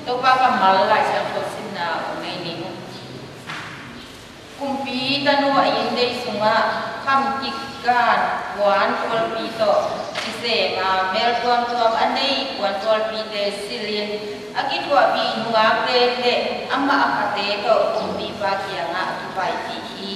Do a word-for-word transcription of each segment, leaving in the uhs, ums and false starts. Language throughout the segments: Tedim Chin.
Topa kammal Lai Siangtho simna hong nei ning. Kumpi tanu a inndei sungah kham kik kan puan tualpi tawh kisem a, mel tuamtuam a nei puan tualpite silhin a kithuahpih nungakte le amah a khate tawh kumpipa kiangah a kipaipih hi.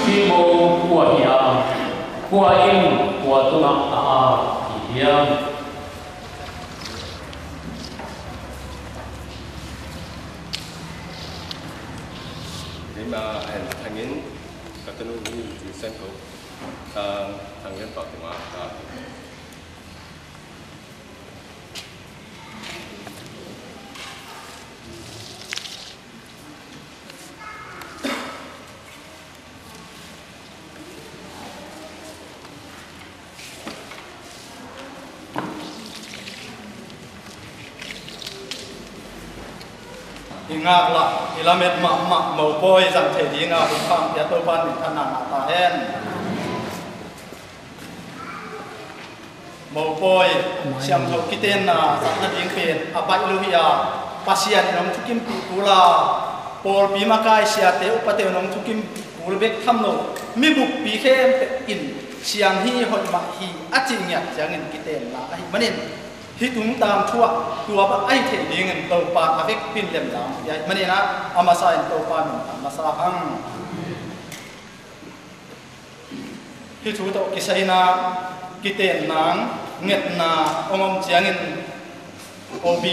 Hih mo kua hi a, kua in kua tungah a al hi hiam? Keima en Thang In, ka tanu hi Vincent ko, Thang, Thang Lian Pau tungah ka al hi. I ngak lah, i lamet mahmah mopawi zang thei dinga hong kham pia Topa'n minthanna ngah ta hen. Mopawi siangtho kitenna zat nading pen a baih lo hi a, Pasian in hong thukimpih kul a, pawlpi makai siate upate in hong thukimpih kul bek tham lo, mi buppi khempeuh in siang hi, hoih mah hi a cih ngiat ciangin kitenna ahih manin, hih tungtang thu ah tua bang ahi thei dingin Topa a vekpi in lemdang hi a, ahih manin ah a masa in Topa min a masa hang. Hih thu tawh kisai in ah kitenna ngetna hong om ciangin O B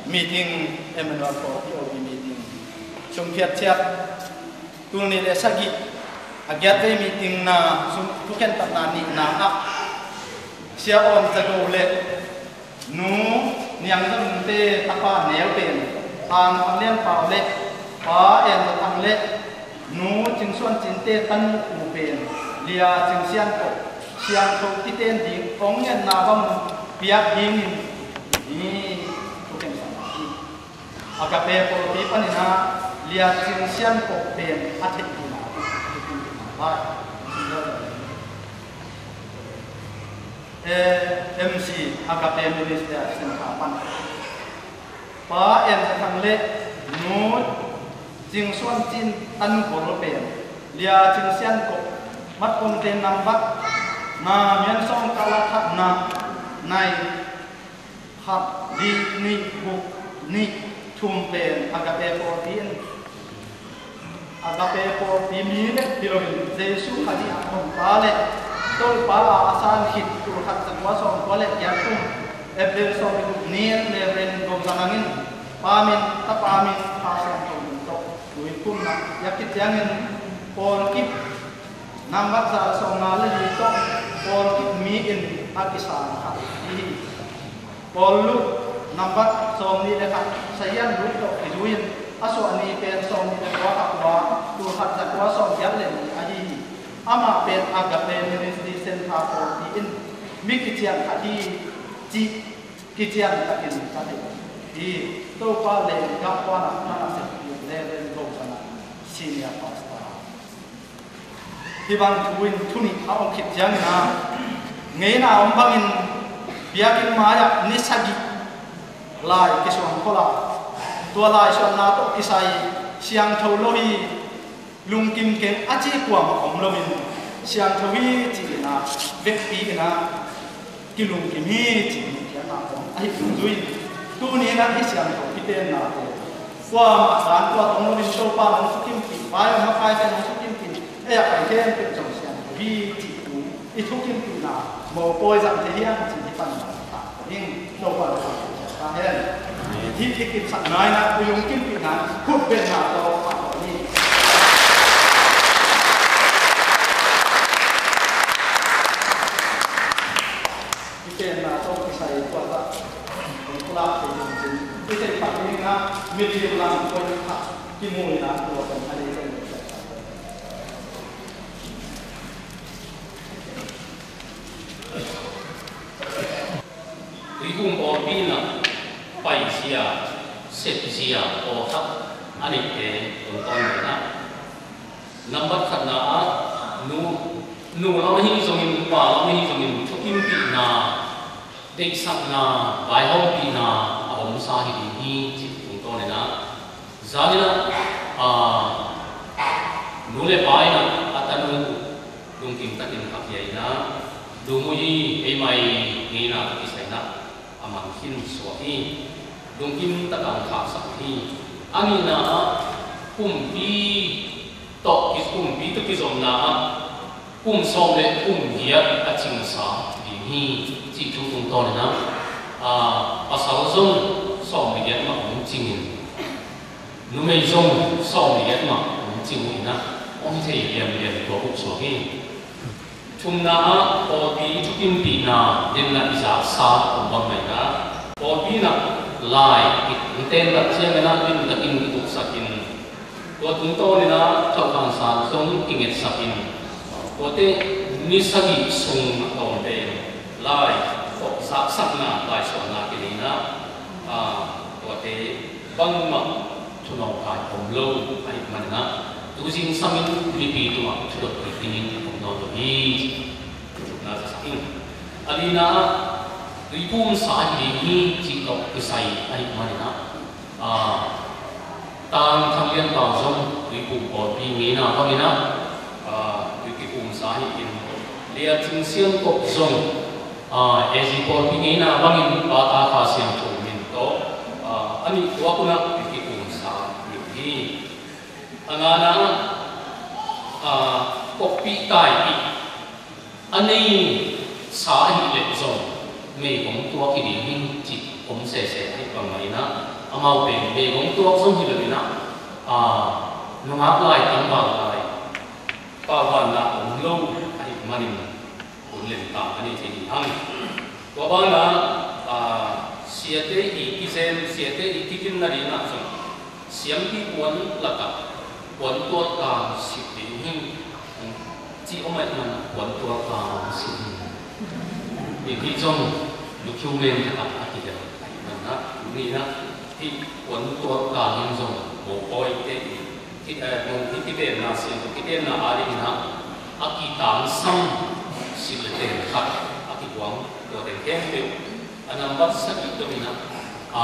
meeting, Emmanuel Paul hih O B meeting sung phiat ciat, tul nih le sagih a giat vei meeting na sung thukhentatna nihna ah Sia Awn Za Go le Nu Niang Za Nungte tapa neu pen Aung Thang Lian Pau le Pa En Za Thang le Nu Cing Suan Cinte tanu pen Lia Cing Sian Kop siangtho kiten ding hong ngetna bang piak dingin ni thukhen sa hi. Agape pawlpi panin ah Lia Cing Sian Kop pen a theih dingin a M C Agape Minister Centre pan Pa En Za Thang le Nu Cing Suan Cin tanu bol pen Lia Cing Sian Kop mat kong ten nambat na mian sawng kala thakna nai khat, li, nih, guk, nih, thum pen Agape pawlpi in, Agape pawlpi mi bek hi loin Jesu Khazih a honpa le Topa a a san khit tul khat za kua sawm kua le giat thum April sawm le guk ni-in Reverend Gom Za Nang in Pa min, Tapa min, Kha Siangtho min Tuiphumna i a kiciangin Paul kip nambat za sawmnga le li tawh Paul kip mi in a kisang khat hi. Paul Luke nambat sawmnih le khat, Sahian Luke tawh kizui in a suahni pen sawmnih le kua kha kua, tul khat za kua sawmgiat le nih ahi hi. Amah pen Agape Ministry Center pawlpi in mi kician khat hi cih kician takin ka thei hi. Topa le gah puanah na nasep piak le len go sana senior pastor. Hih bang thu in thu nih a om khit ciangin a ngeina om bangin biakinn mai-ah ni sagih lai kisuang khol a, tua lai suanna tawh kisai siangtho lo hi, lungkim keng a cih kuamah om loin siangtho hi ci-in a vekpi-in a kilungkim hi cih nih piakna om ahi dungzui in tuni-in a hih siangtho kitenna te kuamah dan tua tong loin Topa nong thukimpih, vai om makaite nong thukimpih, ei a pai khempeuh zong siangtho hi cih thu i thukimpihna mopawi zang thei hiam cih hih pan ta ding. Topa na ta hen. Hih i kipsakna in a i lungkimpihna khutbetna tawh a tawh ni. I tenna tawh kisai tua ta kong pulak thei ding cin i theih pah ding a milim lang koi khat kimuina tua kong a nei kong. Tuiphum pawlpi in a paizia, sepzia pawlkhat a neihte tungtawn in a, nambat khatna ah nu, nu lam ahi zongin, pa lam ahi zongin thukimpihna, deihsakna, vaihawmpihna a omsa hi ding hi cih tungtawn in a, zan in a, a, nu le pa in a, a tanu lungkim takin a khia in a, lungui ei mai ngeina tawh kisai in a, a man khin suak hi. Lungkim takin khaksak hi. A nihna ah kumpi tawh ki, kumpi tawh kizomna ah kum sawm le kum giat a cingsa ding hi cih thu tungtawn in a, a, pasal zong sawm le giat mah hong cingin, numei zong sawm le giat mah hong cing uh in a, om thei liamliam tua buk suak hi. Thumna ah pawlpi thukimpihna dinna i zaksa om bang mai in a, pawlpi in a lai i tentat ciangin a limtakin i tuksakin, tua tungtawn in a thawhkansan zong i ngetsakin, tuate ni sagih sung a tawm pen lai tawh zaksakna, lai suanna kinei in a, a, tuate bangmah thunawngkai om lo ahih manin a, tu zingsangin mipi tungah thudot kik dingin a om nawn lo hi. Thukna zasak in. A lina ah tuiphumsa hi ding hi cih tawh kisai ahih manin a, a, Tang Thang Lian Pau zong tuiphum pawlpi ngeina bangin a, a, tui kiphumsa hi in, Lia Cing Siang Kop zong, a, A Z pawlpi ngeina bangin Pa Ta Kha Siangtho min tawh, a, a nih tuak un a tui kiphumsa hi uh hi. A ngana ah, a, koppih taipih a neisa ahih leh zong meigong tuak hi ding hi cih om sese ahih bangmah in a, amau pen meigong tuak zong hi lo in a, a, nungak lai, tangval lai, pauvanna om lo ahih manin hun lemtang a nei thei ding hang. Tua banah, a, siate i kizem, siate i kiginna dingah zong siampi puan lakah puantual kang sip ding hi. Ci om ahih man puantual kang sip hi. Hih zong document lakah a kigelh ahih man a, tuni in a hih puantual kang in zong mopawite i ki, eh, mong hi kitenna, siangtho kitenna a dingin a, a kitangsam silten khat a kikuang tuate khempeuh a nambat sagih dongin a, a,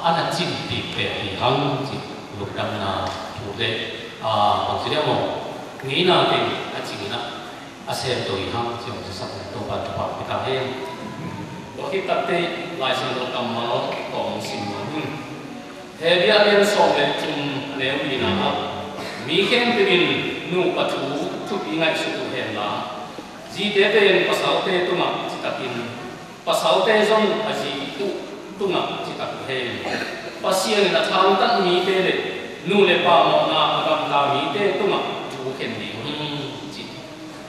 a na cimpi pek hi hang cih lungdamna thu le, a, bangci deuh maw, ngeina teng a cingin a, a sem to hi hang cih hong sisak in Topa thupha pia ta hen. Tua khit takteh Lai Siangtho kammal tawm sim nuam hi. Hebru lian sawm le thum, a neu lina ah, mi khempeuh in nupa thu thupi ngaihsut uh henla, zite pen pasalte tungah citakin, pasalte zong a zi uh tungah citak uh hen. Pasian in a thangtat mite le nu le pa mawhna a khen ding hi, ci.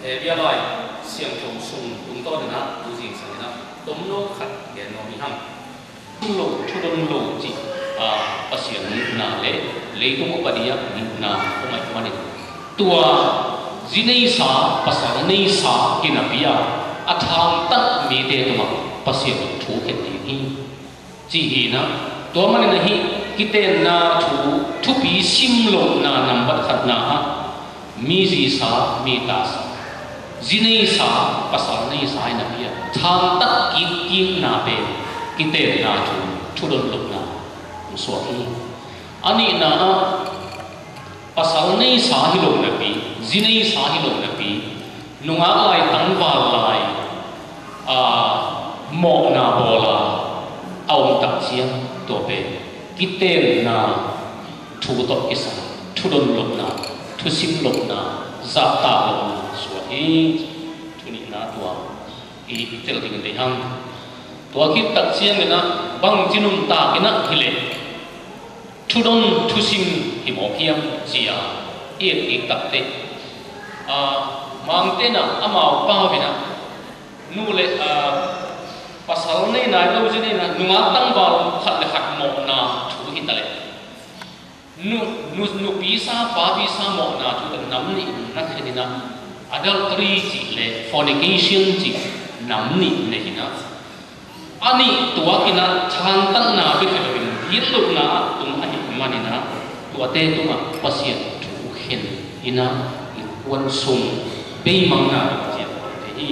Eh, bialai siangtho sung tungtawn in ah tu zingsang in ah tomno khat gen nuam hi hang. Lo, thudon lo cih, ah, Pasian nihna le leitung upadi ah nihna om ahih manin, tua zi neisa, pasal neisa kinapi a, a thangtat mite tungah Pasian in thu khen ding hi, ci hi in ah. Tua manin ahi, kitenna thu, thupi sim lohna nambat khatna ah mi zisa, mi tasa, zi neisa, pasal neisa in a pia thangtat kikkikna pen kitenna thu, thudon lohna hong suak hi. A nihna ah, pasal neisa hi lo napi, zi neisa hi lo napi, nungak lai, tangval lai, aa, mawhna bawl a, a om tak ciang tua pen kitenna thu tawh kisai, thudon lohna, thusim lohna, zahtak lohna suak hi. Thu nihna tua i tel ding deih hang. Tua khit tak ciangin ah bangci nuntak in ah hi leh thudon thusim hi mawk hiam, ci-a i et kik takteh, aa, Mangte in ah amau pau in ah nu le, aa, pasal nei nai lo, zi nei nai, nungak tangval khat le khat mawhna thu hi ta leh, nu, nu, nupi sa, papi sa mawhna thu tawh nam nih na khen in ah, adultery cih le fornication cih nam nih nei in ah, a nih tuak in ah thangtatna bek hi loin gitlohna ah tung ahih manin ah, tuate tungah Pasian thu khen in ah, innkuan sung beimangna bek ciat thei hi.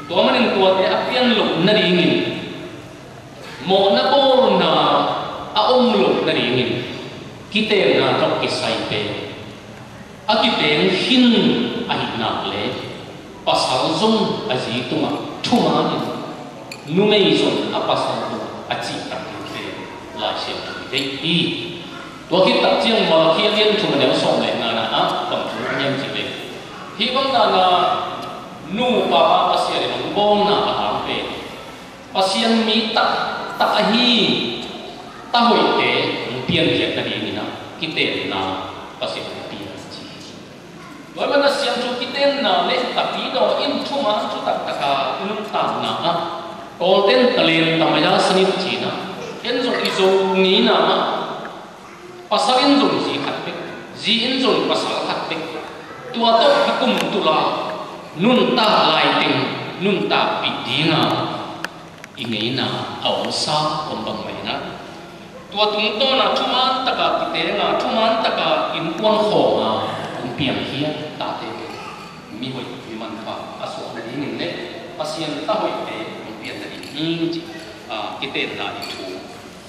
Tua manin tuate a pian loh nadingin, mawhna bawlna a om loh nadingin, kitenna tawh kisai pen a kiteng khin ahih nak leh, pasal zong a zi tungah thumanin, numei zong a pasal tungah a cih tak ding pen Lai Siangtho in deih hi. Tua khit tak ciang Malakhi a lian thum a neu sawm le ngana ah bang thu a om hiam cih leh, hih bang dan a nupa a Pasian in hong bawlna a hang pen Pasian mi taktak ahi, tahoihte hong piankhiat nadingin ah kitenna Pasian hong pia, ci hi. Tua ahih manin a siangtho kitenna le tapidaw in thuman thutak taka i nuntakna ah, tawlten talent tamaya sanin cihna, en zong i Zo ngeina ah, pasal in zong zi khat bek, zi in zong pasal khat bek, tua tawh kikum tul a, nuntak laiteng nuntakpih dinga i ngeina a omsa om bangmah in ah, tua tungtawn a thuman taka kiteng a, thuman taka innkuan khawng a hong piangkhia tate pen mi hoih, mi manpha a suak nadingin le Pasian tahoihte hong pian nading hi, ci, a, kitenna i thu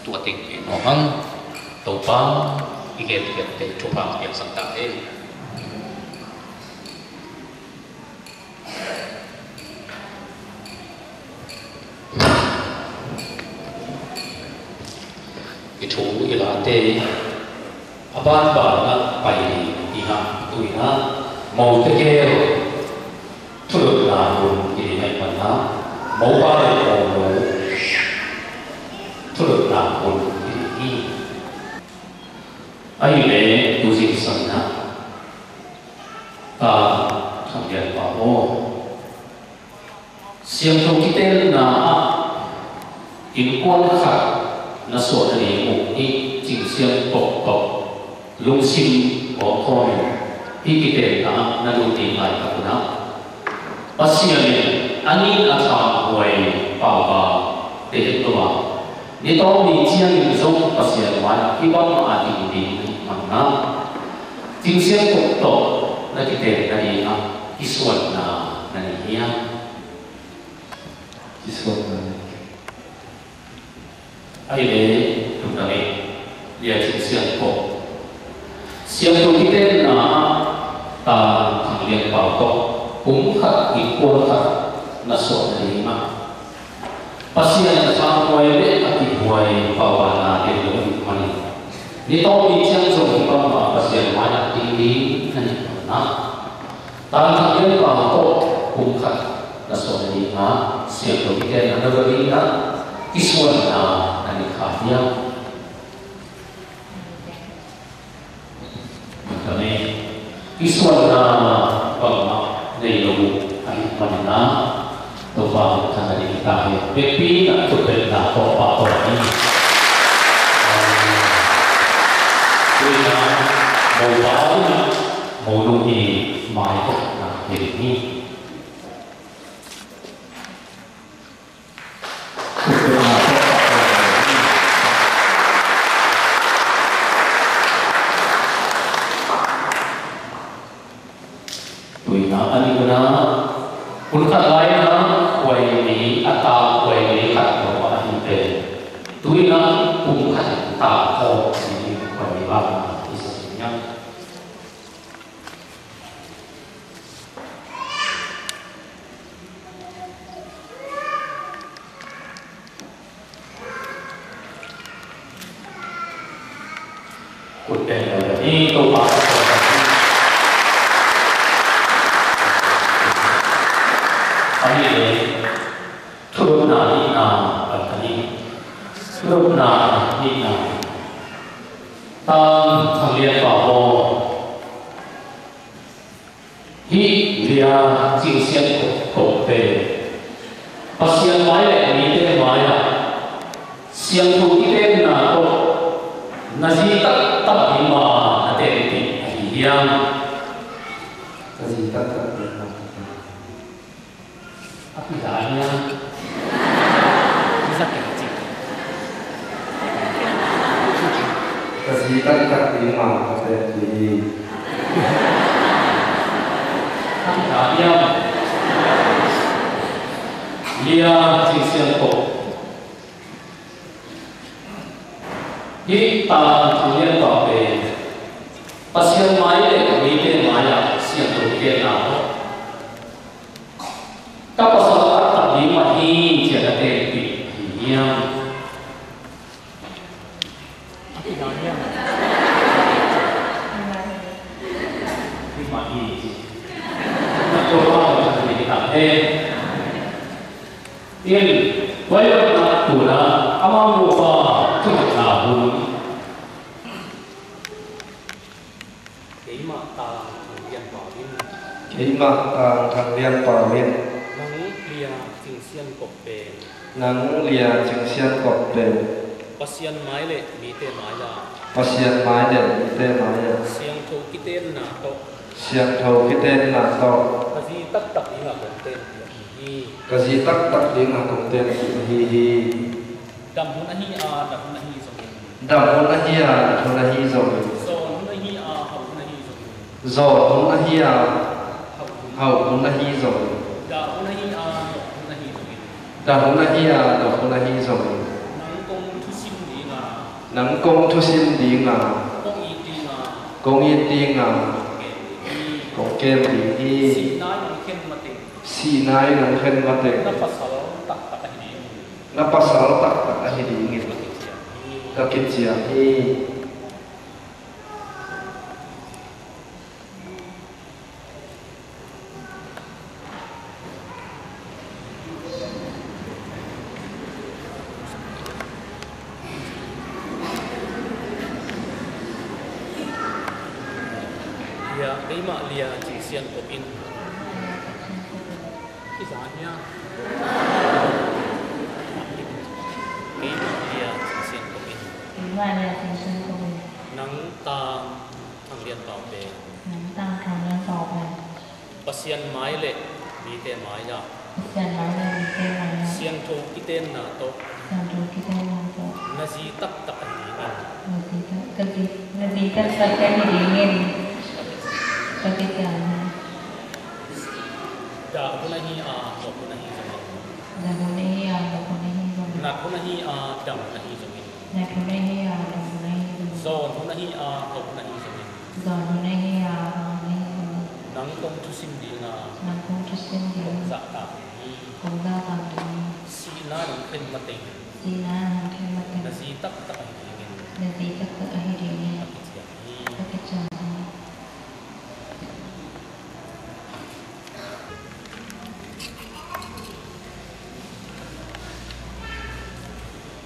tua teng pen nuam hang. Topa i gen, i gen thupha piangsak ta hen. I thu i late a banban ah pai ding hi hang. Tu-in ah mote gel thudotna hun hi ding ahih manin ah, mopa le mono thudotna hun hi ding hi. Ahih leh tu zingsang in ah, ta Thang Lian Pau aw, siangtho kitenna ah innkuan khat na suah nading uh i cingsiang tawh, lungsim bawlkhawm in, hih kitenna ah na lut ding laitak un ah, Pasian in a nih a thamhuai pauva deih lo a, ni tawp ni ciangin zong Pasian mai-ah hih bangmah a ding ding ahih manin ah, cingsiang tawh na kiten nading ah kisuanna na nei hiam? Kisuanna nei. Ahih leh lungdam ei, Lia Cing Siang Pau, siangtho kitenna ah ta Thang Lian Pau tawh kum khat innkuan khat na suah nading ah, Pasian a thamhuai le a kihhuai pauva na deih lo ahih manin, ni tawp ni ciang zong hih bangmah Pasian mai-ah ding ding na hih manin ah, ta Thang Lian Pau tawh kum khat na suah nading ah siangtho kitenna na lut ding ah kisuanna na nei kha hiam? Amen. Kisuanna bangmah nei lo ahih manin ah, Topa min thang a ding hi ta hen. Biakpi in ah khutbetna tawh pahtawi ni. Tuni in ah mopa in ah monu i maitawhna hi ding hi. Tuni in ah a nih un ah, hun khat lai in ah khuaini, a ta khuaini khat lo a hi pen. Tuni in ah kum khat in ta khawm si ding, khuaini bang i sa ding hiam? Khut beng lo ding hi, Topa. Ahih leh thudotna nihna bang ta ni. Thudotna nihna. Tang Thang Lian pa aw, hih Lia Cing Sian Kop pen Pasian mai le mite mai-ah siangtho kitenna tawh na zi taktak ding ma na tenpih ahi hiam? Ka zi taktak ding ma. A pi dan hiam? Zi taktak ding. Ka zi taktak ding ma ka tenpih hi. A pi dan hiam? Lia Cing Sian Kop. Hih Tang Thang Lian pa pen Pasian mai le mite mai-ah siangtho kitenna tawh ka pasal taktak ding mah hi, ci-a na tenpih hi hiam? Hi mah hi. Na tua pa na ka hi tak he. In, vai na tuna ama mupa thukna hun. Keimah Tang Thang Lian Pau in. Keimah Tang Thang Lian Pau in. Nang Lia Cing Sian Kop pen. Nang Lia Cing Sian Kop pen. Pasian mai le mite mai-ah. Pasian mai le mite mai-ah. Siangtho kitenna tawh. Siangtho kitenna tawh. Ka zi taktak dingah kong tenpih ahi hi. Ka zi taktak dingah kong tenpih ahi hi. Dam hun ahi a, nat hun ahi zongin. Dam hun ahi a, nat hun ahi zongin. Zawn hun ahi a, hauh hun ahi zongin. Zawn hun ahi a, hauh hun ahi zongin. Dah hun ahi a, nawh hun ahi zongin. Dah hun ahi a, nawh hun ahi zongin. Nang kong thusim ding a. Nang kong thusim ding a. Kong it ding a. Kong it ding a. Kong kem ding hi. Kong kem ding hi. Sihna in hong khen mateng. Sihna in hong khen mateng. Na pasal taktak ahi ding. Na pasal taktak ahi dingin ka kiciam hi. Lia, keimah Lia Cing Sian Kop in. Kizan hiam? Keimah Lia Cing Sian Kop in. Keimah Lia Cing Sian Kop in. Nang Tang Thang Lian Pau pen. Nang Tang Thang Lian Pau pen. Pasian mai le mite mai-ah. Pasian mai le mite mai-ah. Siangtho kitenna tawh. Siangtho kitenna tawh. Na zi taktak ahi dingin. Na zi tak, ka zi, na zi taktak ka hi dingin. Ka kiciam hi. Dah hun ahi a, nawh hun ahi zongin. Dah hun ahi a, nawh hun ahi zongin. Nat hun ahi a, dam hun ahi zongin. Nat hun ahi a, dam hun ahi zongin. Zawn hun ahi a, hauh hun ahi zongin. Zawn hun ahi a, hauh hun ahi zongin. Nang kong thusim ding a. Nang kong thusim ding a. Kong zahtak ding hi. Kong zahtak ding hi. Sihna in hong khen mateng. Sihna in hong khen mateng. Na zi taktak ahi dingin. Na zi taktak ahi dingin. Ka kiciam hi. Ka kiciam hi.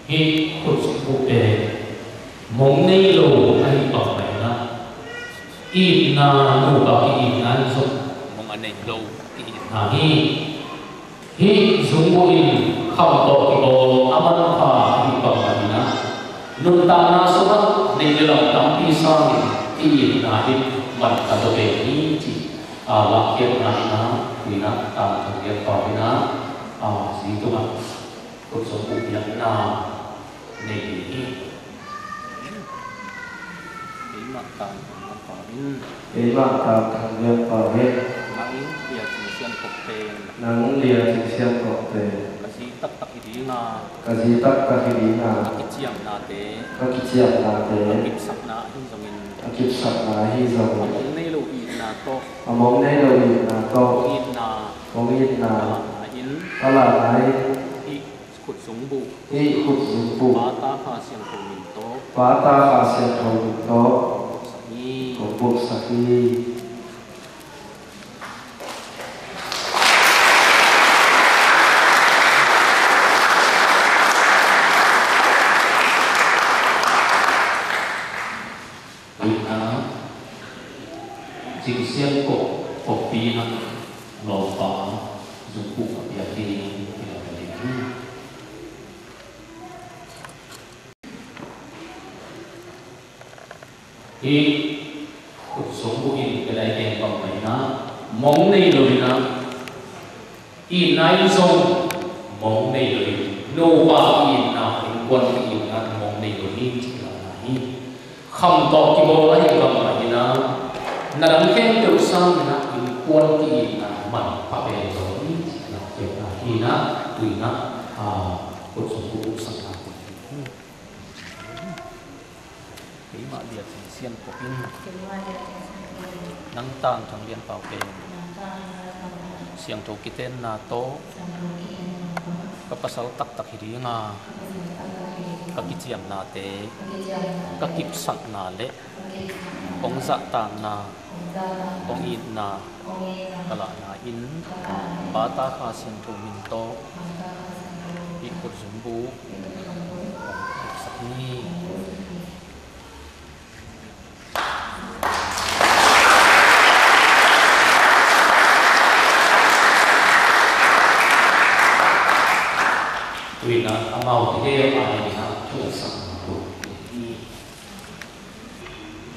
Hih khut sukhuh pen mong nei lo ahih bang mah in ah, Itna, nupa ki-itna in zong mong a nei lo ki-itna hi. Hih zungbuh in kham tawh kibawl a manpha ahih bangmah in ah, nuntakna sungah neih le lam tampi sangin ki-itna in manpha zaw pen hi, ci-in a, lakkhiatna in ah, tu-in ah Tang Thang Lian Pau in ah, a, zi tungah khut zungbuh piakna nei ding hi. Keimah Tang Thang Lian Pau in. Keimah Tang Thang Lian Pau in. Nang Lia Cing Sian Kop pen. Nang Lia Cing Sian Kop pen. Ka zi taktak hi ding a. Ka zi taktak hi ding a. Ka kiciamnate. Ka kiciamnate. Ka kipsakna ahi zongin. Ka kipsakna ahi zongin. A mong nei lo itna tawh. A mong nei lo itna tawh. Kong itna. Kong itna. Ka lahna in. Ka lahna in. Hih khut zungbuh. Hih khut zungbuh. Pa, Ta, Kha Siangtho min tawh. Pa, Ta, Kha Siangtho min tawh. Kong buksak hi. Kong buksak hi. Tuina Cing Sian Kop, Kop Pi in ah lawmpa zungbuh a piak ding hi. Hih khut zungbuh in ka dai teng bang mah in ah, mong nei lo in ah, itna in zong mong nei lo in, nupa ki-itna, innkuan ki-itna mong nei lo hi, ci-in a hi. Kham tawh kibawl ahih bangmah in ah, na dang khempeuh sangin ah innkuan ki-itna manpha pen zaw hi, ci-in a, hi in ah, tu-in ah, a, khut zungbuh buksakna. Keimah Lia Cing Sian Kop in. Keimah Lia Cing Sian Kop in. Nang Tang Thang Lian Pau pen. Nang Tang Thang Lian Pau pen. Siangtho kitenna tawh. Siangtho kitenna tawh. Ka pasal taktak hi ding a. Ka pasal taktak hi ding a. Ka kiciamnate. Ka kiciamnate. Ka kipsakna le. Ka kipsakna. Kong zahtakna. Kong zahtakna. Kong itna. Kong itna. Ka lahna in. Ka lahna in. Pa, Ta, Kha Siangtho min tawh. Pa, Ta, Kha Siangtho min tawh. Hih khut zungbuh. Hih khut zungbuh. Kong buksak hi. Kong buksak hi. Tu-in ah amaute a ding ah thu a sakna uh.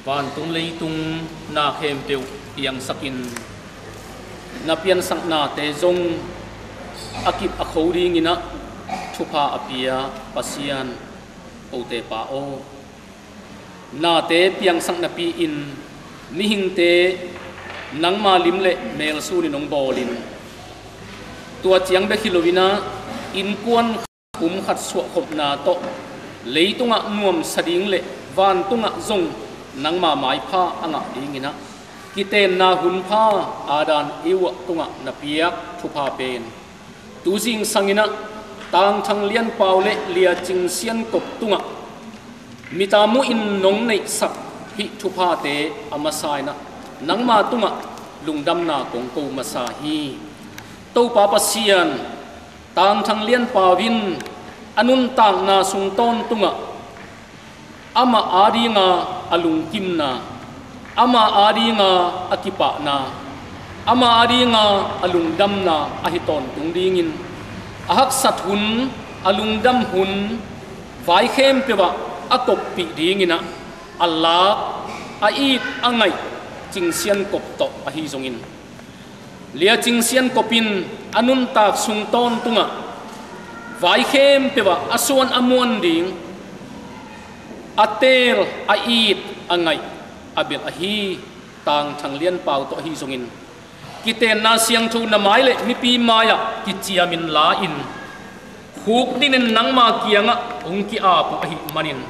Vantung leitung na khempeuh piangsakin, na piansaknate zong a kip a kho dingin ah thupha a pia Pasian, kote Pa aw. Nate piangsak napi-in mihingte nangma lim le mel sunin hong bawlin, tua ciang bek hi loin ah innkuan pumkhat suahkhopna tawh leitungah nuamsa ding le vantungah zong nangma maipha a ngah dingin ah kitenna hunpha Adam Eva tungah na piak thupha pen tu zingsangin ah Tang Thang Lian Pau le Lia Cing Sian Kop tungah mita muhin nong neihsak hih thuphate a masa in ah nangma tungah lungdamna kong ko masa hi. Topa Pasian, Tang Thang Lian Pau in a nuntakna sung tawntungah amah adinga a lungkimna, amah adinga a kipahna, amah adinga a lungdamna ahi tawntung dingin a haksat hun, a lungdam hun vai khempeuh ah a koppih dingin ah a lak, a it, a ngaih Cing Sian Kop tawh ahi zongin, Lia Cing Sian Kop in a nuntak sung tawntungah vai khempeuh ah a suan a muan ding, a teel, a it, a ngaih, a belh ahi Tang Thang Lian Pau tawh ahi zongin, kitenna siangtho na mai le mipi mai-ah kiciamin la-in, khukdinin nangma kiangah hong ki-ap uh ahih manin,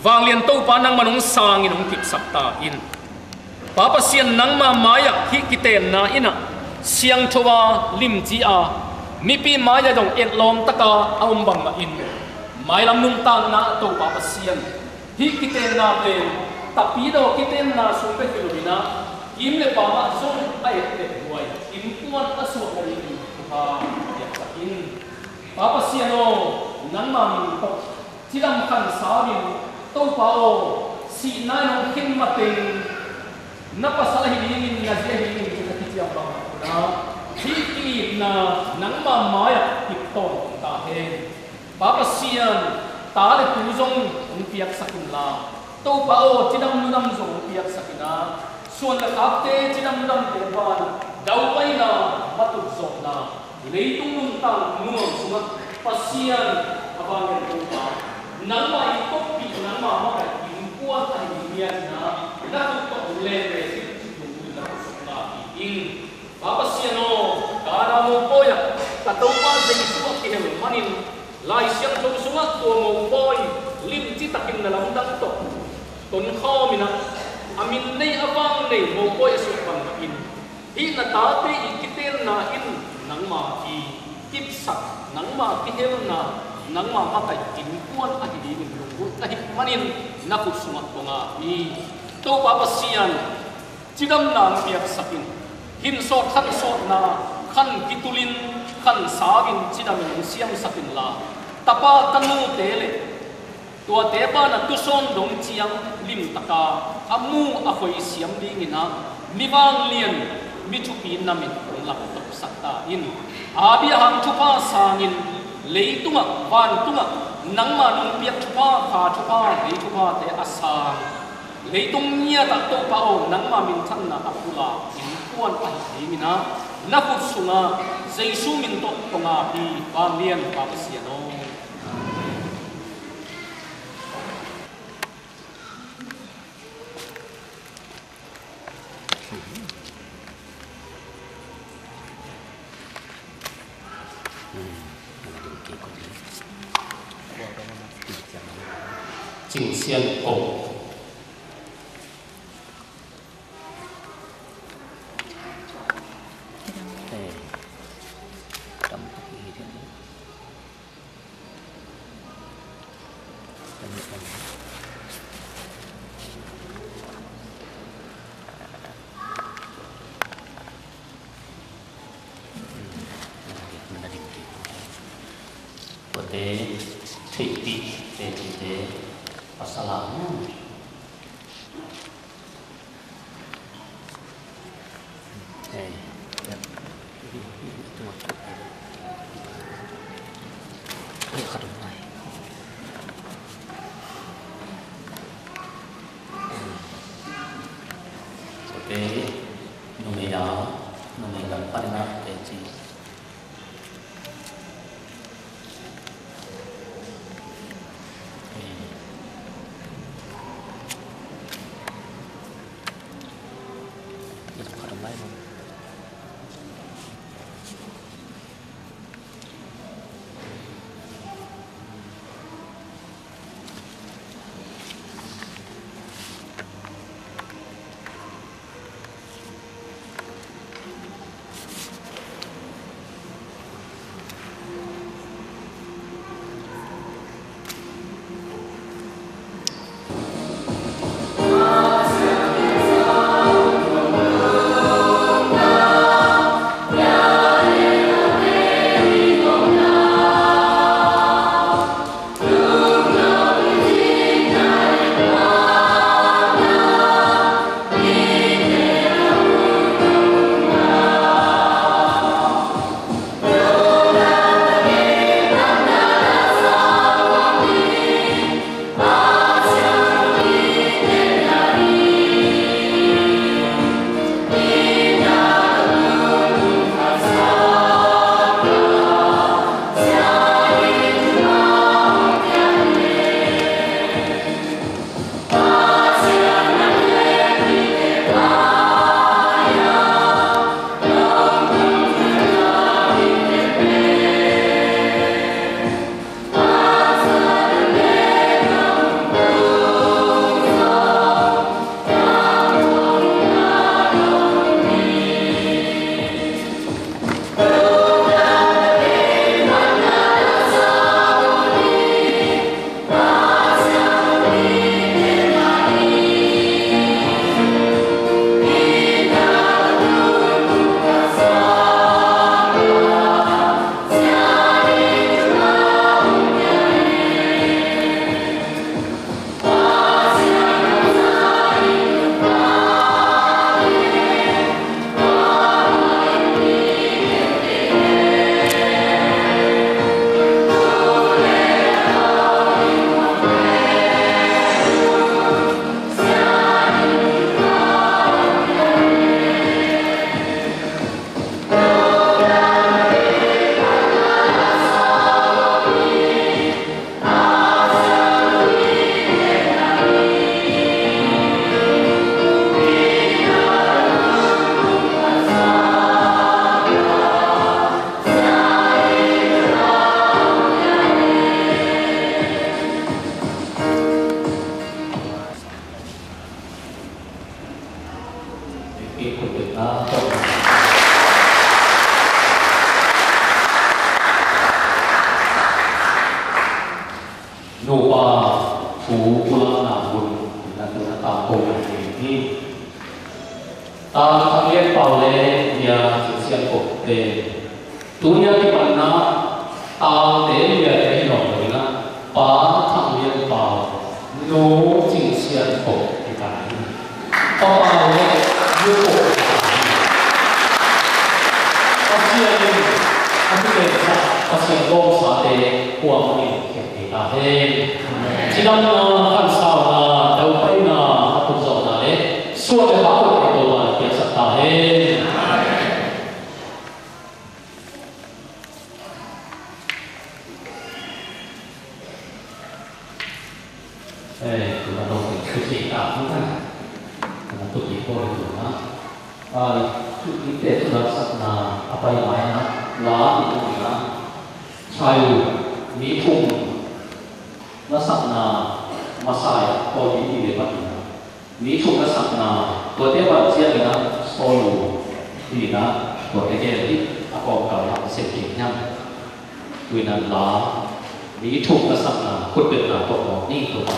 Vanglian Topa nangman hong sangin hong kipsak ta in. Pa Pasian, nangma mai-ah hih kitenna in ah siangtho a, limci a, mipi mai-ah zong etlawm taka a om bangmah in, mailam nuntakna ah Topa Pasian, hih kitenna pen tapidaw kitenna sung bek hi loin ah, kim le pam ah zong a etteh huai innkuan a suah nadingin thupha piaksak in. Pa Pasian aw, nangma min tawh cidam khansau in, Topa aw, sihna in hong khen mateng Na pasal ahi dingin, na zi ahi dingin, na kiciam bang a, hih ki-itna nangma mai-ah kip tawntung ta hen. Pa Pasian, ta le tu zong hong piaksak inla, Topa aw, cidam ludam zong hong piaksak in a, suan le khakte cidam ludamte pan daupaina, matup zawhna, leitung nuntak nuam sungah Pasian a vanglian Topa, nangmah in kongpi, nangmah makaih innkuan ahi ding ngiat in a, na khut tawh hong len ve cih lungdam in na khut sungah ngak hi ing. Pa Pasian aw, Kana mopawi ah ka Topa Jesu a kihel manin, Lai Siangtho sungah tua mopawi limci takin na lamdang tawh tonkhawm in a, a min nei a vang nei mopawi a suak bang mahin, hih na tate i kitenna in nangma kikipsak, nangma kihelna, nangma makaih innkuan ahi dingin lunggulh na hih manin na khut sungah kong ngak hi. Topa Pasian, cidamna hong piaksak in. Hin sawt khan sawtna, khan kitulin, khan sangin cidamin hong siamsak inla, tapa tanute le tuate pana tusawn dong ciang limtaka a mu a khoisiam dingin a, mi vanglian, mi thupi namin hong lamtoksak ta in. Abraham thupha sangin leitungah, vantungah nangma nong piak thupha, kha thupha, lei thuphate a sang, leitung ngiatah Topa aw, nangma minthanna a pulak innkuan ahi dingin a, na khut sungah Jesu min tawh kong ngak hi, vanglian Pa Pasian aw. Cing Sian Kong. Tuate theihpih, theihpihte pasal a, numei a, numei lam panin a teci. Nupa thu pulakna hun na tuna tangko na hi. Ta Thang Lian Pau le Nia Cing Sian Kop te tuni a kipanna talte liate hi nawn lo in a, Pa Thang Lian Pau, Nu Cing Sian Kop hi ta hi. Pa Pau le Nu Kop hi ta hi. Pasian in a kilensa, Pasian gawmsate kuamah in khiat hi ta hen. Cidamna, khansauna, daupaina, a tungzawhna le suan le hauhna Topa in piaksak ta hen. Eh, tuna dong teng thupi ta hang kan. Tuna thupi ko le tuna. Ah, thupi te tuna sakna a pai mai na. La ni tuna. Chai u mi thum na sakna masai ko ni ti le pa ina. Mi thum na sakna, tuate van ciang in a, Saul u, hi in a, tuate gen dih, a kawmkal lam sem kik hiam. Tu in a la, mi thum na sakna, khutbetna tawh mawk ni, tua pa.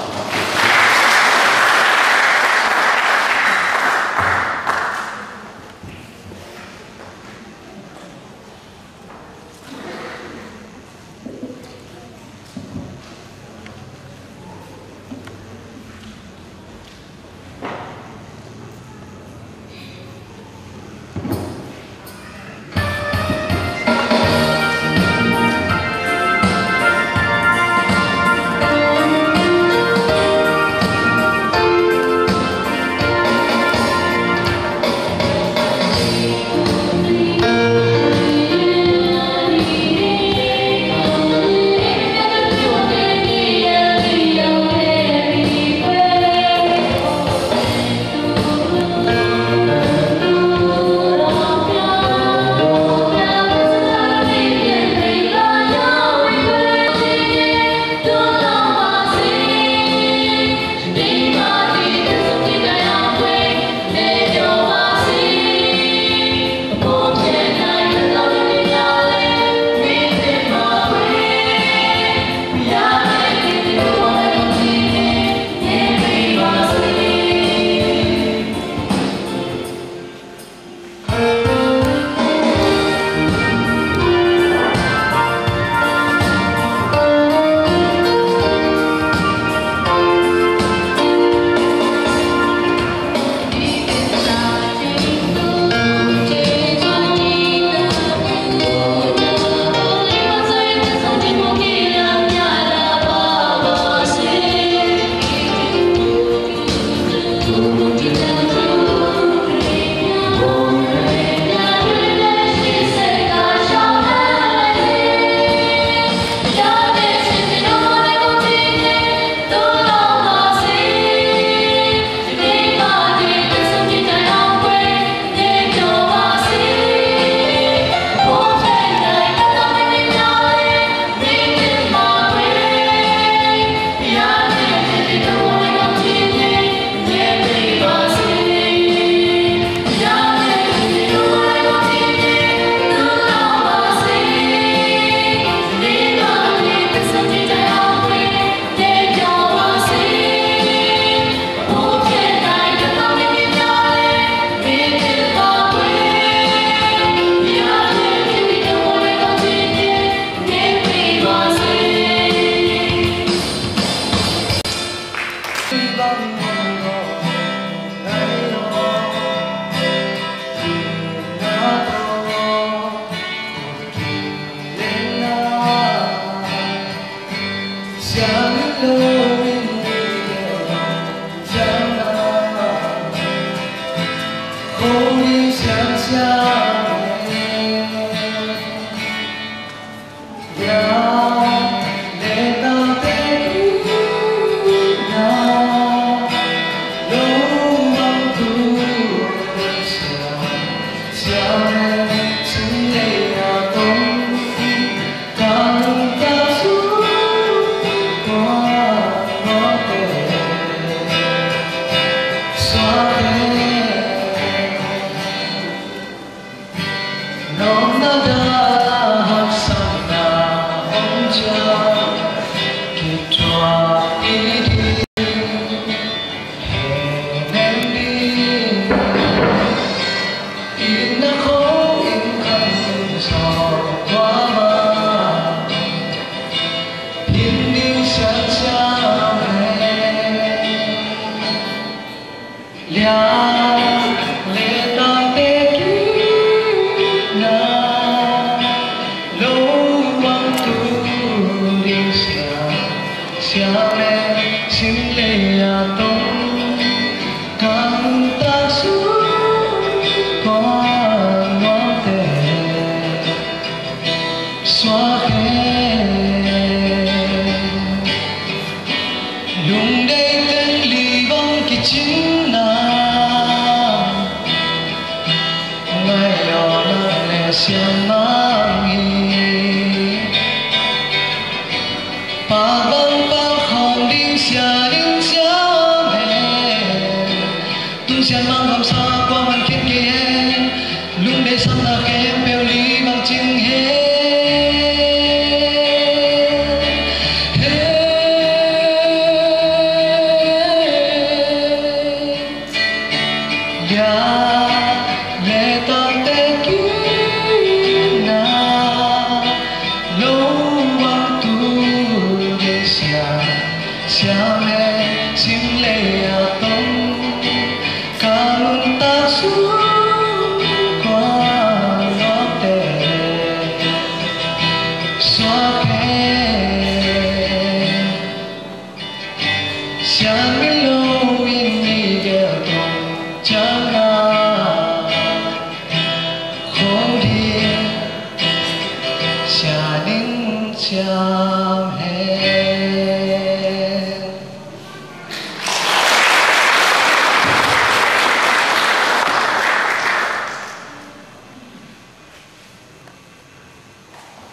Siangmang hi. Pa bang pang khawng ding sia ding siam hen. Tung siangmang gamsa kua man khen kei hen. Lungdeih sakna khempeuh li bang cing hen. Hen. Bia le tangte kina lo bang tu de sia, sia me sing le a tong ka nuntak sung kua lote suak hen. Siangmilo in mi gel tong ciang a khong ding sia ding siam hen.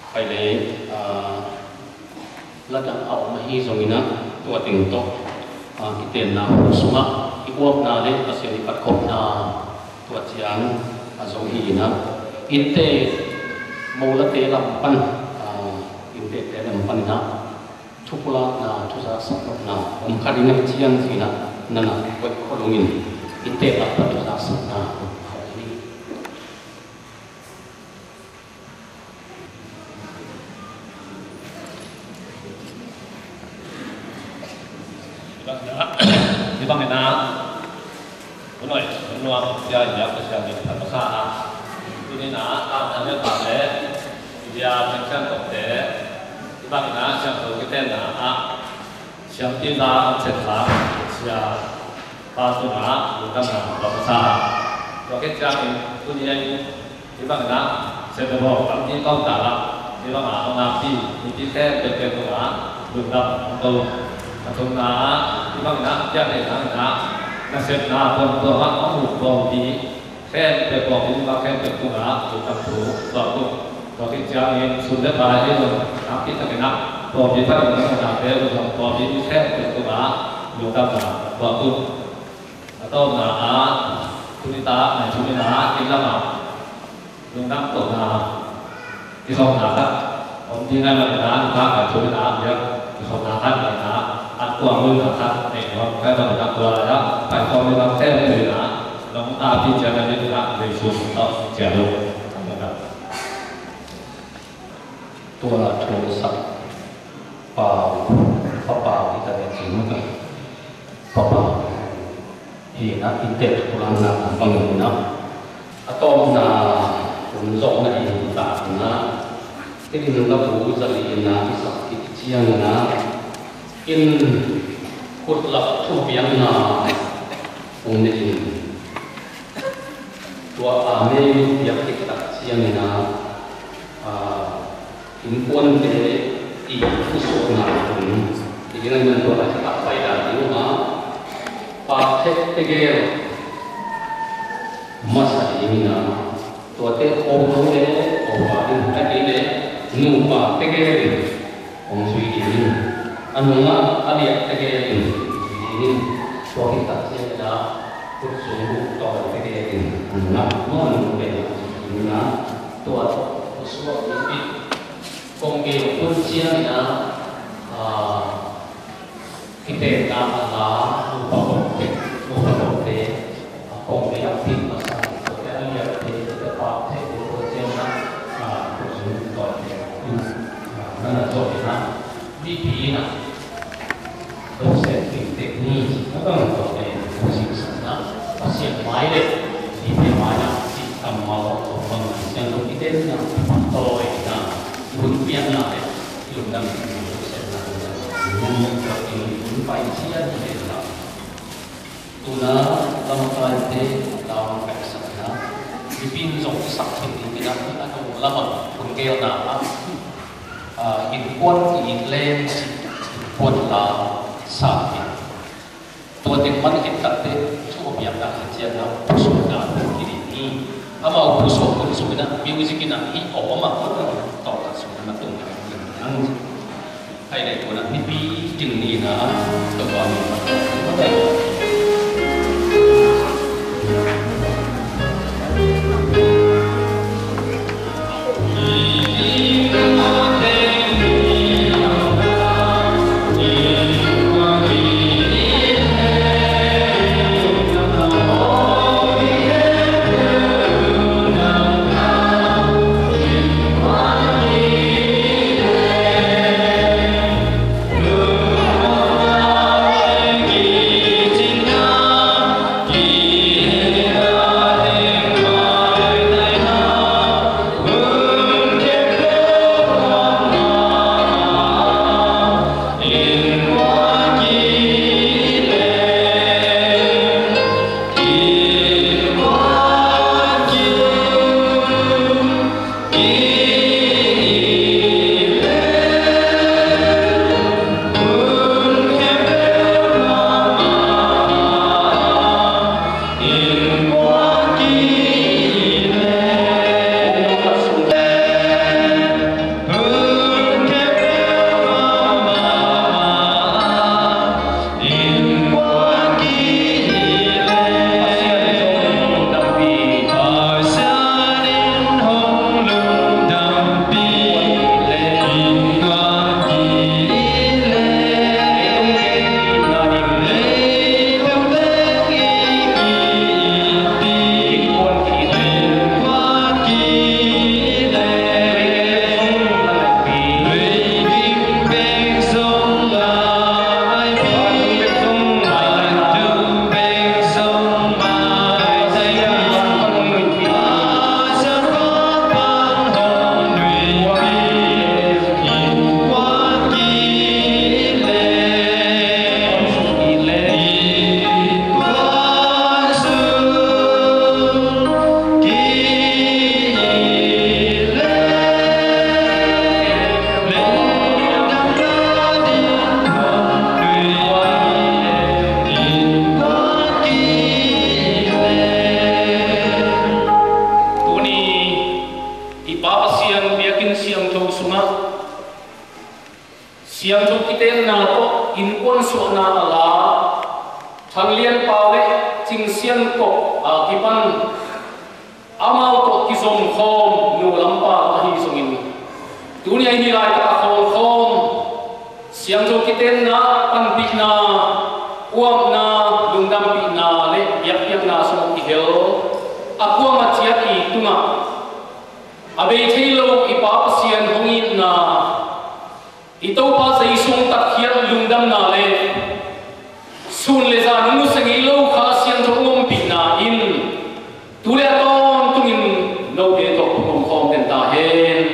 Pai le, aa, ladang a om ahi zongin ah, tua teng tawh, aa, kitenna hong sungah i uapna le Pasian i patkhopna tua ciang a zong hi in ah, innte molate lam pan, aa, innte te lam pan in ah, thupulakna, thuzaksak nopna om kha ding ahih ciang ci in ah, nana koih khol ungin, innte lam pan thuzaksakna om kha ding. Hih bangin ah, hih bangin ah, hun nuai hun nuam sia in ah, Pasian min thang masa a, tuni in ah, a thang le pa le, India Christian tawhte, hih bangin ah, siangtho kitenna ah, siangtho za, siangtho za, sia pa tungah lungdamna tawh masa a. Tua khit ciangin tuni in hih bangin ah, Sente Bawng tampi tawh ta la, hih bangah a nakpi mipi khempeuh tungah lungdam hong ko. A thumna ah, hih bangin ah, piaktheihna in ah, nasepna tuamtuam ah hong muh pawlpi khempeuh, pawlpi tungah khempeuh tungah lungdam thu tuak uh. Tua khit ciangin sun le pai in nakpi takin ah pawlpi pan in ah nate lungdam, pawlpi khempeuh tungah lungdamna tuak uh. A tawpna ah, tuni tak ngaihsutna in ah, inn lamah lungdam kohna kikhopna khat om ding ahih manin ah, tuni tak ngaihsutna in ah, biak kikhopna khat nei in ah, a tuam lungna khat nei nuam ka hih manin ah, tua lai ah paikhawm ding a khempeuh in ah, nong takpi ciat na ding in ah, Jesu min tawh ciat uh. Tua thu sak pau, Pa Pau hi ta ve cin, Pa Pau hi in ah, innte thupulakna bangin ah, a tawpna hun zawhna in ta in ah, hih inn la bu za li in ah i sak khit ciangin ah, inn khut lak thupiakna hong nei in, tua a mei piak khit tak ciangin ah, aa, innkuante i pusuahna hun, i ding a, i man tua a khat paidan ding uh a, pak theh tegel masa dingin ah, tuate hotu le hopa ding, ahih kei leh nupa tegel in hong zui ding in, a nungah a liah tegel in zui ding in, tua khit tak ciangin ah khut sung uh tawi tegel in a nungah, a nungah pen ah zui ding in ah, tua tawh pusuak ding in, kong gen hun ciangin ah, aa, kitenna a la, nupa kongte, nupa kongte, a kongte a pin masa, kongte a liate, kongte pak theh, kongte ciang na, a, kong sung kongte, a, na na zo na, mipi na, do se ting tek ni, na kong kongte, kong sing sa na, Pasian mai le, mipi mai na, si tam mau, kong bang na, siang kong kiten na, to na, hun pian na, Lungdam in, lungdam in, lungdam in, lungdam in, lungdam in. Tuna lamkaite lau kaisakna, mipi in zong i sak theih ding in a, a nung lamah hun gelna ah, ah, innkuan i it leng cih innkuan lau sa in. Tua teng man khit takteh thu a piakna khat ciang a pusuahna thu kiding hi. Amau pusuah hun sung Music in a hi aw ma ko tawh ka sung na tung na ang. Hai le ko na nipi ting ni na to ba ni. Tuni i Pa Pasian biakinn siangtho sungah siangtho kitenna tawh innkuan suahna a la, Thanglianpau le Cingsiankop a kipan amau tawh kizomkhawm nu lampa ahi zongin, tuni a hih laitak a khawlkhawm siangtho kitenna, panpihna, uapna, lungdampihna le biakpiakna sungah kihel a kuamah ciat i tungah a bei thei lo i Pa Pasian hong itna, i Topa Jesu hong tatkhiat lungdamna le sun le zan hong nusia ngei lo Kha Siangtho hong ompihna in tu le a tawntungin note tawh hong omkhawm den ta hen.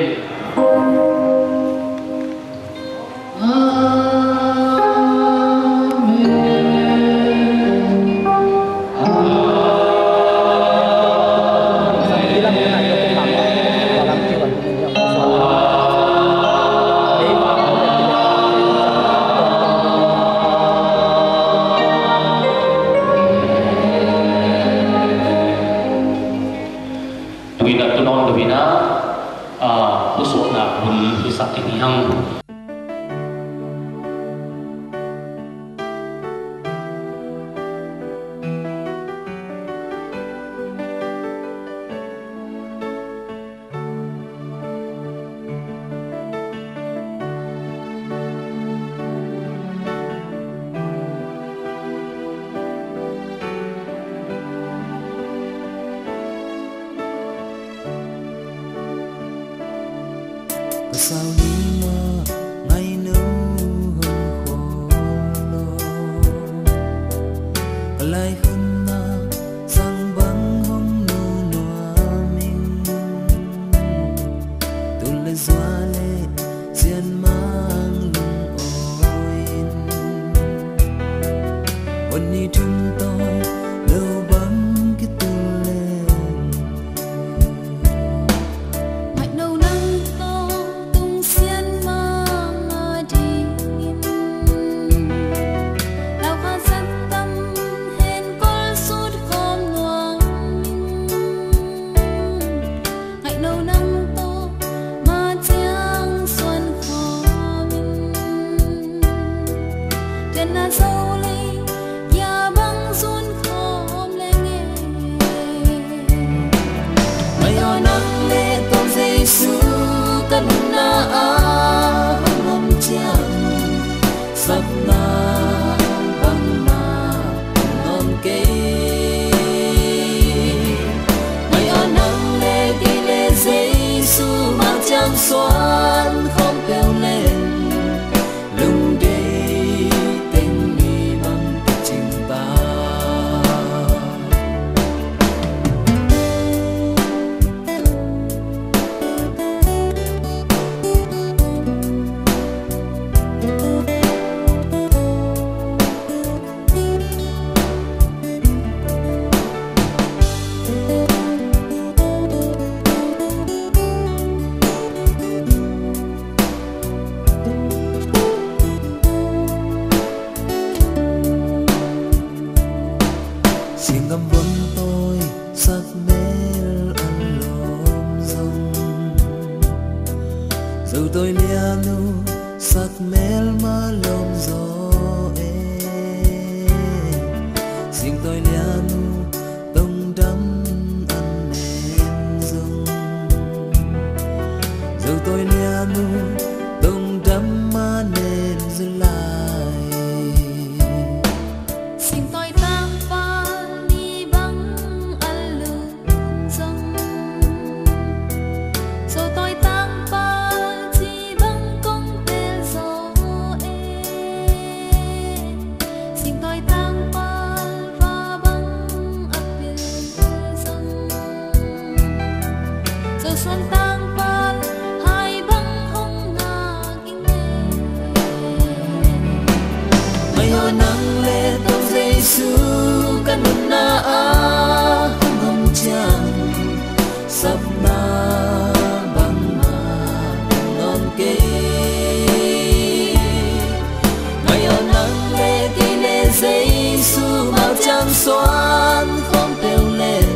Tuina tunawn lo hina, a, pusuahna hun hisak kik ni hang. Ka sau ni maw, ngai no hong khawl lo. Ka lai khun na sang bang hong nu nuam ing. Tul le zua le sian mang lung awi in. Hon ni thum tawi lo bang kitul le. Ngai no nang tawh tung sian suan khawm peuh leng, lungdei teng ni bang kicing pa. Singgam von tawi sak mel a lawm zong, Zo tawi lian uh sak mel mah lawm zaw e. Sing tawi lian uh tongdam a nel zong, Zo tawi lian uh tongdam a nel zaw lai. Sing tawi tangpal ni bang a lum zong, Zo tawi tangpal ci bang kong tel zaw e. Sing tawi tangpal va bang a pil zong, Zo suan tangpal hai bang hong ngak ing e. Maiaw nang le Topa Jesu ka nunna ah hong om ciang, sapna bangmah nawn kei. Maiaw nang le kei le Jesu mau ciang suan khawm peuh leng,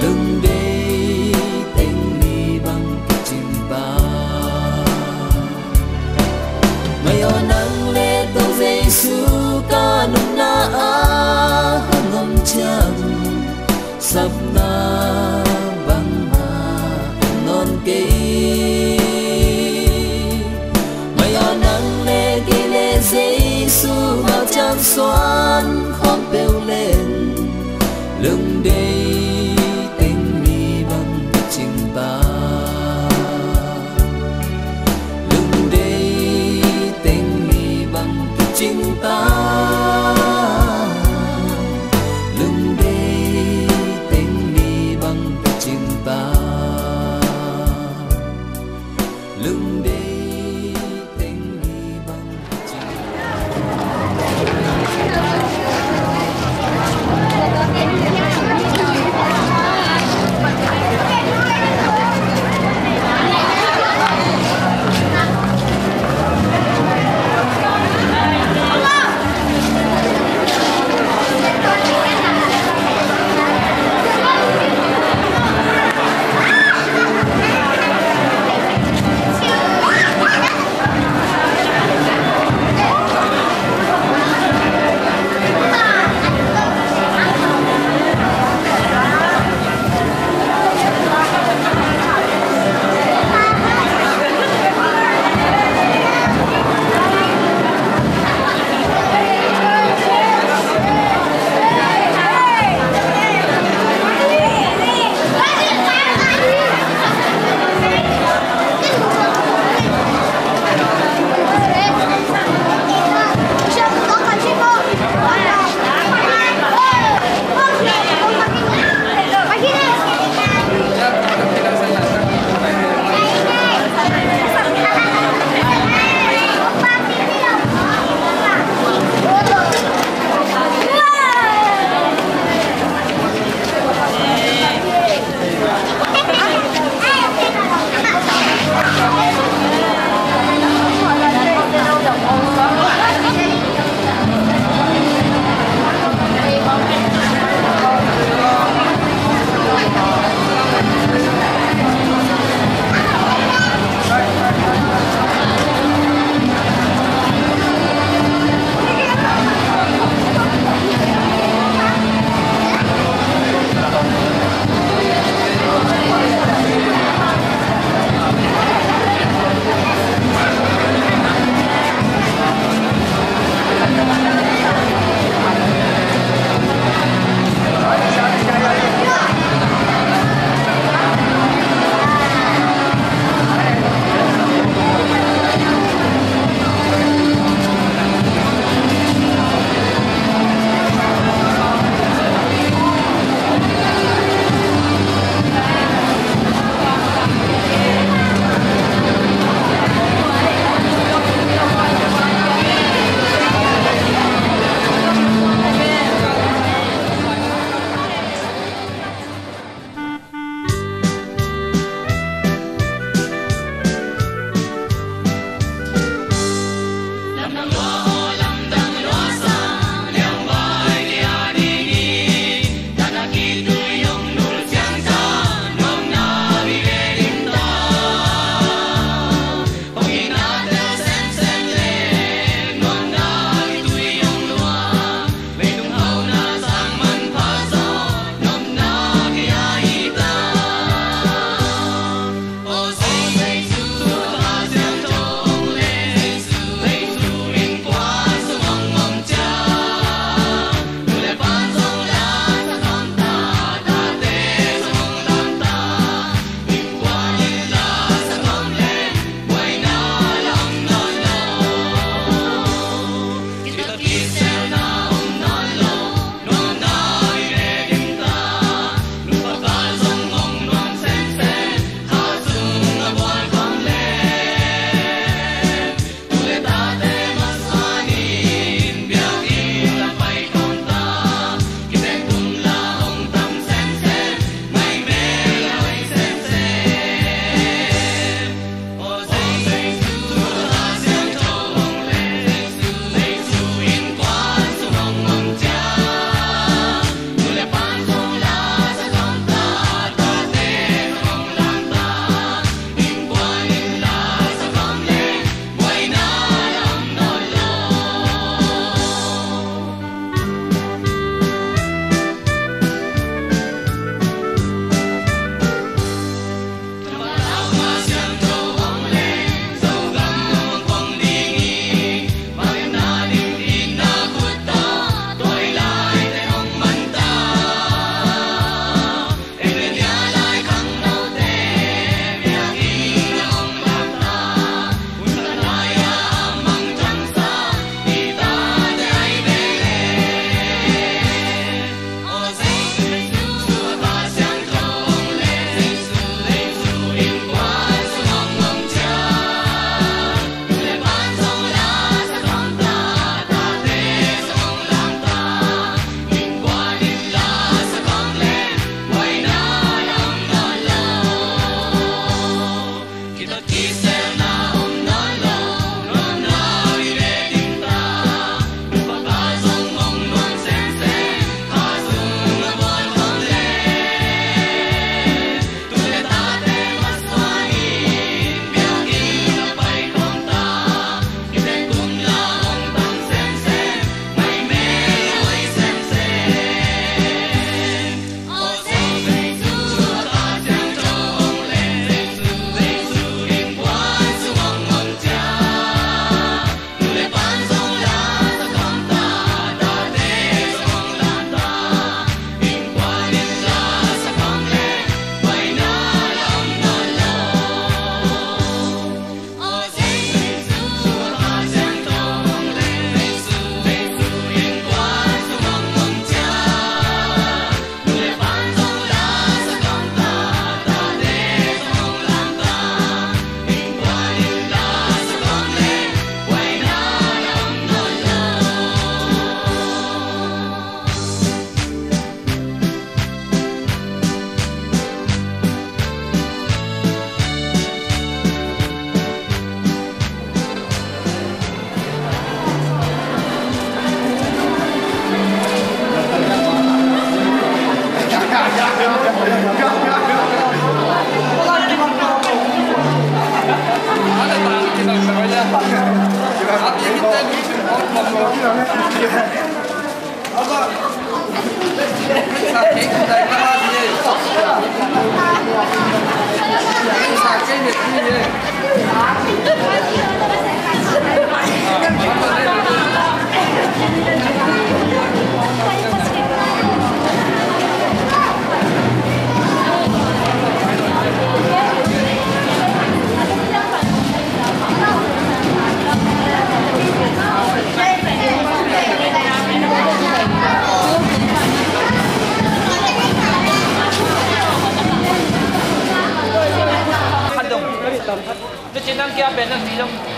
lungdei teng ni bang kicing pa. Maiaw nang le Topa Jesu ka nunna ah hong om ciang, sapna bangmah nawn kei. Maiaw nang le kei le Jesu mau ciang suan khawm peuh leng, lungdei teng ni bang kicing pa. Lungdei teng ni bang kicing ta. Lungdei teng ni bang kicing ta. Lungdei teng ni bang kicing ta.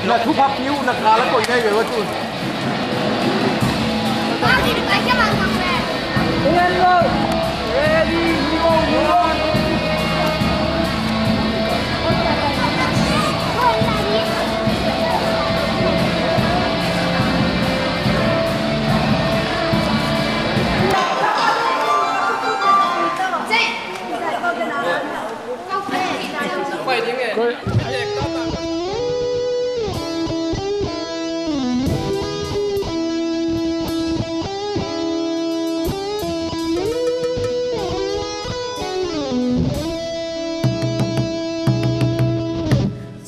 Na thupha piu, na kala koi nai ve va tu.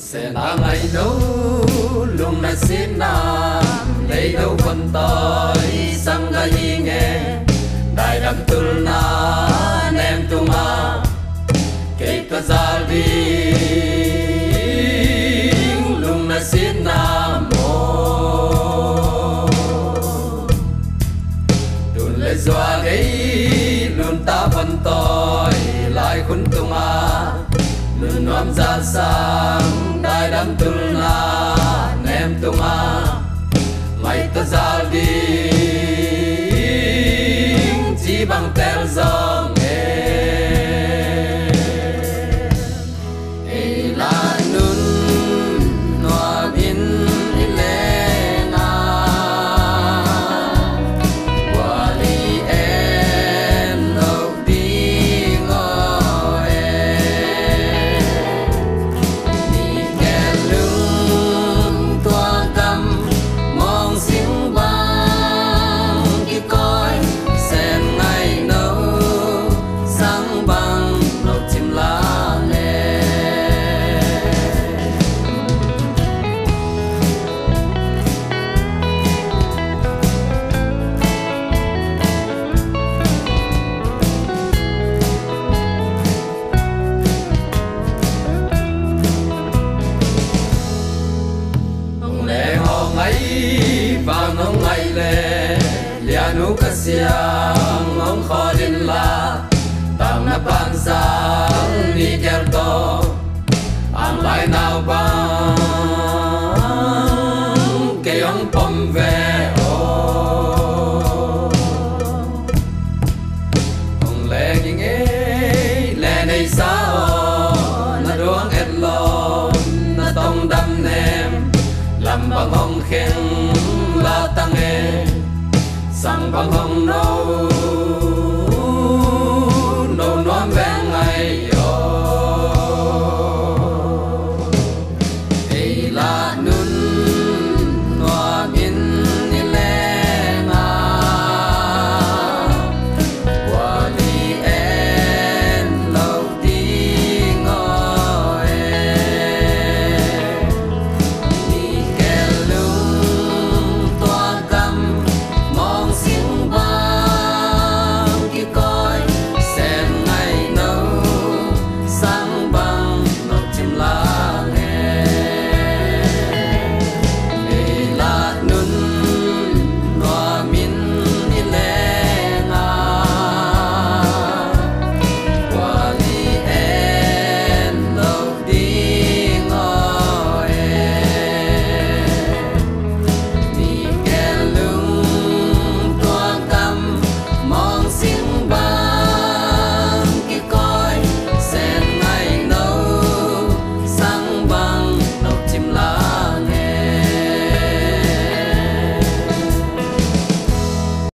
Sena ngaino lungna sitna, leido vontawi sang ka hi nge, daidam tulna nem tunga, kei ka zal ding lungna sitna maw. Tun le zua gei lunta vontawi lai khun tunga, nun nuam zal sang daidam tulna nem tunga, mai ta zal ding ci bang tel zong e. Ei la nun nuam in i leng a, bual i en lo ding aw e. Ni kel lung tua kam mawng sing bang kikawi, sen ngaino sang bang lo cim la ne. Hong leng hong ngai, van hong ngai le, lianu ka siang hong khawl inla, tang na pan sang ni kel tawh, ang lai nau bang kei hong pom ve aw. Hong leng i ngei le nei sa aw, na duang et lawm na tong dam nem, lam bang hong kheng la tang e, sang bang hong no